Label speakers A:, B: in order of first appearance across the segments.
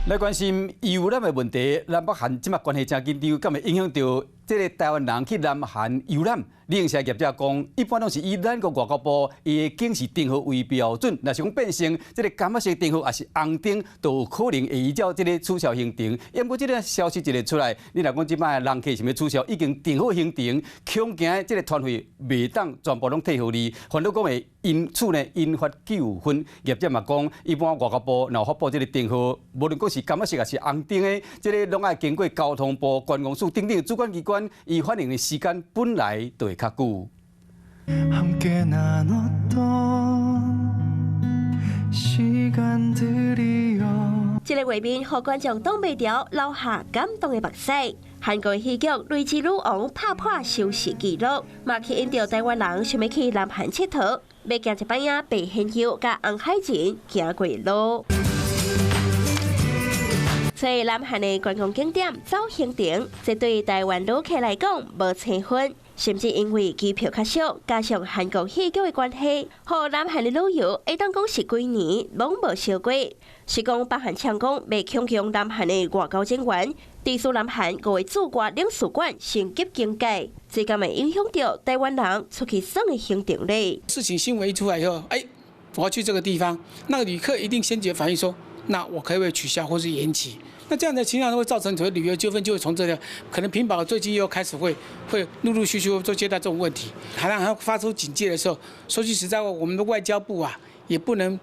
A: 來關心遊覽的問題，南北韓這馬關係誠緊張，敢會影響著這个台灣人去南韓遊覽？旅行社業者講，一般攏是以咱國外交部伊的警示燈號為標準，若是講變成這个柑仔色燈號，抑是紅燈，就有可能會依照這个取消行程。毋過這个消息一个出來，你若講這擺人客想欲取消，已經訂好行程，恐驚這个團費袂當全部攏退予你，煩惱講會因此呢引發糾紛。業者嘛講，一般外交部若發布這个燈號，無論講是柑仔色抑是紅燈的，這个攏愛經過交通部觀光署等等主管機關，伊反應的時間本來就會較久。
B: 함께 나눴던 시간들이여
C: 這个畫面，予觀眾擋袂牢，流下感動的目屎。韓國戲劇《淚之女王》拍破收視紀錄，嘛吸引著台灣人想欲去南韓𨑨迌，欲行一擺仔白獻佑佮紅海人行過的路。所以南韓的觀光景點走行程，這對台灣旅客來講無青分，甚至因為機票較俗，加上韓國戲劇的關係，予南韓的旅遊會當講是幾年攏無燒過。是講北韓嗆講欲強強南韓的外交人員，致使南韓五个駐外領事館升級警戒，這敢會影響著台灣人出去耍的行程咧？
D: 事情新聞一出來以後，哎，我要去這個地方，那個旅客一定先決反應說，那我可不可以取消或是延期？那這樣的情況會造成所謂旅遊糾紛，就會從這裡可能屏保最近又開始會陸陸續續都接到這種問題。海南還發出警戒的時候，說句實在話，我們的外交部啊，也不能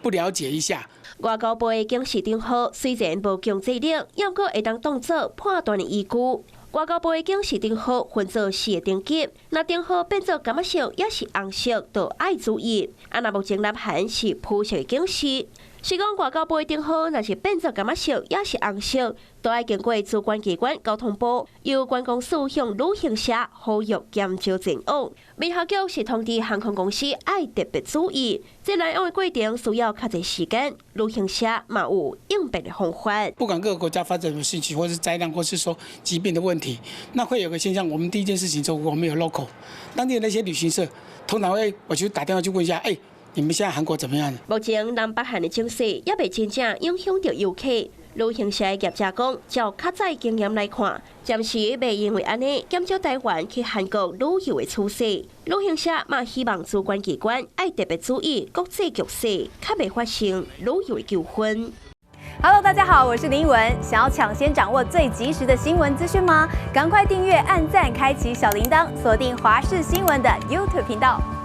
D: 不了解一下。
C: 外交部的警示燈號雖然無強制力，猶閣會當當做判斷的依據。外交部的警示燈號分做四个等級，若燈號變做柑仔色，抑是紅色，就愛注意。啊，若目前南韓是膚色的警示。是講外交部的燈號，若是變做柑仔色，抑是紅色，都愛經過主管機關交通部，由觀光署向旅行社呼籲減少前往。民航局是通知航空公司愛特別注意，這來往的過程需要較濟時間，旅行社嘛有應變的方法。
D: 不管各個國家發生什麼事情，或是災難，或是說疾病的問題，那會有個現象。我們第一件事情就我們有 local 當地的那些旅行社，通常會我就打電話去問一下，哎，你們現在韓國怎麼樣？
C: 目前南北韓的情勢猶未真正影響著遊客。旅行社的業者講，照較早經驗來看，暫時袂因為按呢減少台灣去韓國旅遊的趨勢。旅行社嘛希望主管機關愛特別注意國際局勢，較袂發生旅遊的糾紛。
E: Hello，大家好，我是林文。想要搶先掌握最及時的新聞資訊嗎？趕快訂閱、按讚、開啟小鈴鐺，鎖定華視新聞的 YouTube 頻道。